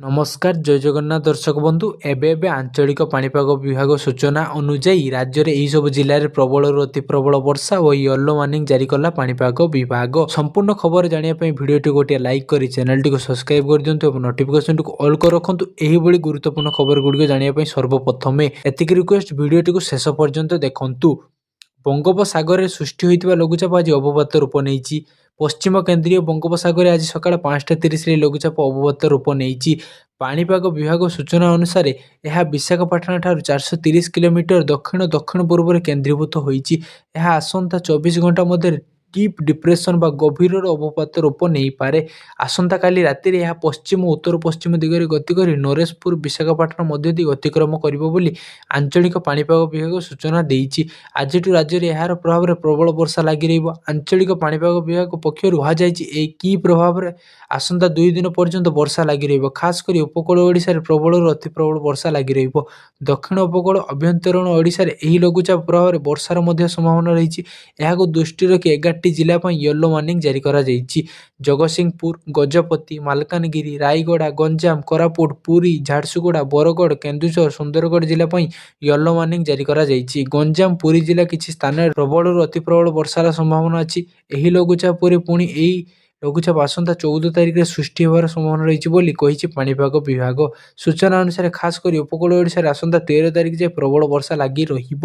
ନମସ୍କାର, ଜୟ ଜଗନ୍ନାଥ ଦର୍ଶକ ବନ୍ଧୁ। ଏବେ ଏବେ ଆଞ୍ଚଳିକ ପାଣିପାଗ ବିଭାଗ ସୂଚନା ଅନୁଯାୟୀ ରାଜ୍ୟରେ ଏହିସବୁ ଜିଲ୍ଲାରେ ପ୍ରବଳରୁ ଅତି ପ୍ରବଳ ବର୍ଷା ଓ ୟେଲୋ ୱାର୍ଣ୍ଣିଂ ଜାରି କଲା ପାଣିପାଗ ବିଭାଗ। ସମ୍ପୂର୍ଣ୍ଣ ଖବର ଜାଣିବା ପାଇଁ ଭିଡ଼ିଓଟି ଗୋଟିଏ ଲାଇକ୍ କରି ଚ୍ୟାନେଲଟିକୁ ସବସ୍କ୍ରାଇବ୍ କରିଦିଅନ୍ତୁ ଏବଂ ନୋଟିଫିକେସନଟିକୁ ଅଲ୍ କରି ରଖନ୍ତୁ ଏହିଭଳି ଗୁରୁତ୍ୱପୂର୍ଣ୍ଣ ଖବର ଗୁଡ଼ିକ ଜାଣିବା ପାଇଁ। ସର୍ବପ୍ରଥମେ ଏତିକି ରିକ୍ୱେଷ୍ଟ, ଭିଡ଼ିଓଟିକୁ ଶେଷ ପର୍ଯ୍ୟନ୍ତ ଦେଖନ୍ତୁ। ବଙ୍ଗୋପସାଗରରେ ସୃଷ୍ଟି ହୋଇଥିବା ଲଘୁଚାପ ଆଜି ଅବପାତ ରୂପ ନେଇଛି। ପଶ୍ଚିମ କେନ୍ଦ୍ରୀୟ ବଙ୍ଗୋପସାଗରରେ ଆଜି ସକାଳ 5:30ରେ ଲଘୁଚାପ ଅବପାତ ରୂପ ନେଇଛି। ପାଣିପାଗ ବିଭାଗ ସୂଚନା ଅନୁସାରେ ଏହା ବିଶାଖାପାଟଣା ଠାରୁ 430 କିଲୋମିଟର ଦକ୍ଷିଣ ଦକ୍ଷିଣ ପୂର୍ବରେ କେନ୍ଦ୍ରୀଭୂତ ହୋଇଛି। ଏହା ଆସନ୍ତା 24 ଘଣ୍ଟା ମଧ୍ୟରେ ଡିପ୍ ଡିପ୍ରେସନ୍ ବା ଗଭୀରର ଅବପାତ ରୂପ ନେଇପାରେ। ଆସନ୍ତାକାଲି ରାତିରେ ଏହା ପଶ୍ଚିମ ଉତ୍ତର ପଶ୍ଚିମ ଦିଗରେ ଗତି କରି ନରେଶପୁର ବିଶାଖାପାଟଣା ମଧ୍ୟ ଦେଇ ଅତିକ୍ରମ କରିବ ବୋଲି ଆଞ୍ଚଳିକ ପାଣିପାଗ ବିଭାଗ ସୂଚନା ଦେଇଛି। ଆଜିଠୁ ରାଜ୍ୟରେ ଏହାର ପ୍ରଭାବରେ ପ୍ରବଳ ବର୍ଷା ଲାଗି ରହିବ। ଆଞ୍ଚଳିକ ପାଣିପାଗ ବିଭାଗ ପକ୍ଷରୁ କୁହାଯାଇଛି ଏହି କି ପ୍ରଭାବରେ ଆସନ୍ତା 2 ଦିନ ପର୍ଯ୍ୟନ୍ତ ବର୍ଷା ଲାଗି ରହିବ। ଖାସ୍ କରି ଉପକୂଳ ଓଡ଼ିଶାରେ ପ୍ରବଳରୁ ଅତି ପ୍ରବଳ ବର୍ଷା ଲାଗି ରହିବ। ଦକ୍ଷିଣ ଉପକୂଳ, ଆଭ୍ୟନ୍ତରୀଣ ଓଡ଼ିଶାରେ ଏହି ଲଘୁଚାପ ପ୍ରଭାବରେ ବର୍ଷାର ମଧ୍ୟ ସମ୍ଭାବନା ରହିଛି। ଏହାକୁ ଦୃଷ୍ଟିରେ ରଖି 11ଟି ଜିଲ୍ଲା ପାଇଁ ୟେଲୋ ୱାର୍ଣ୍ଣିଂ ଜାରି କରାଯାଇଛି। ଜଗତସିଂହପୁର, ଗଜପତି, ମାଲକାନଗିରି, ରାୟଗଡ଼ା, ଗଞ୍ଜାମ, କୋରାପୁଟ, ପୁରୀ, ଝାରସୁଗୁଡ଼ା, ବରଗଡ଼, କେନ୍ଦୁଝର, ସୁନ୍ଦରଗଡ଼ ଜିଲ୍ଲା ପାଇଁ ୟେଲୋ ୱାର୍ଣ୍ଣିଂ ଜାରି କରାଯାଇଛି। ଗଞ୍ଜାମ, ପୁରୀ ଜିଲ୍ଲା କିଛି ସ୍ଥାନରେ ପ୍ରବଳରୁ ଅତି ପ୍ରବଳ ବର୍ଷାର ସମ୍ଭାବନା ଅଛି। ଏହି ଲଘୁଚାପ ପରେ ପୁଣି ଏହି ଲଘୁଚାପ ଆସନ୍ତା 14 ତାରିଖରେ ସୃଷ୍ଟି ହେବାର ସମ୍ଭାବନା ରହିଛି ବୋଲି କହିଛି ପାଣିପାଗ ବିଭାଗ। ସୂଚନା ଅନୁସାରେ ଖାସ୍ କରି ଉପକୂଳ ଓଡ଼ିଶାରେ ଆସନ୍ତା 13 ତାରିଖ ଯାଏ ପ୍ରବଳ ବର୍ଷା ଲାଗି ରହିବ।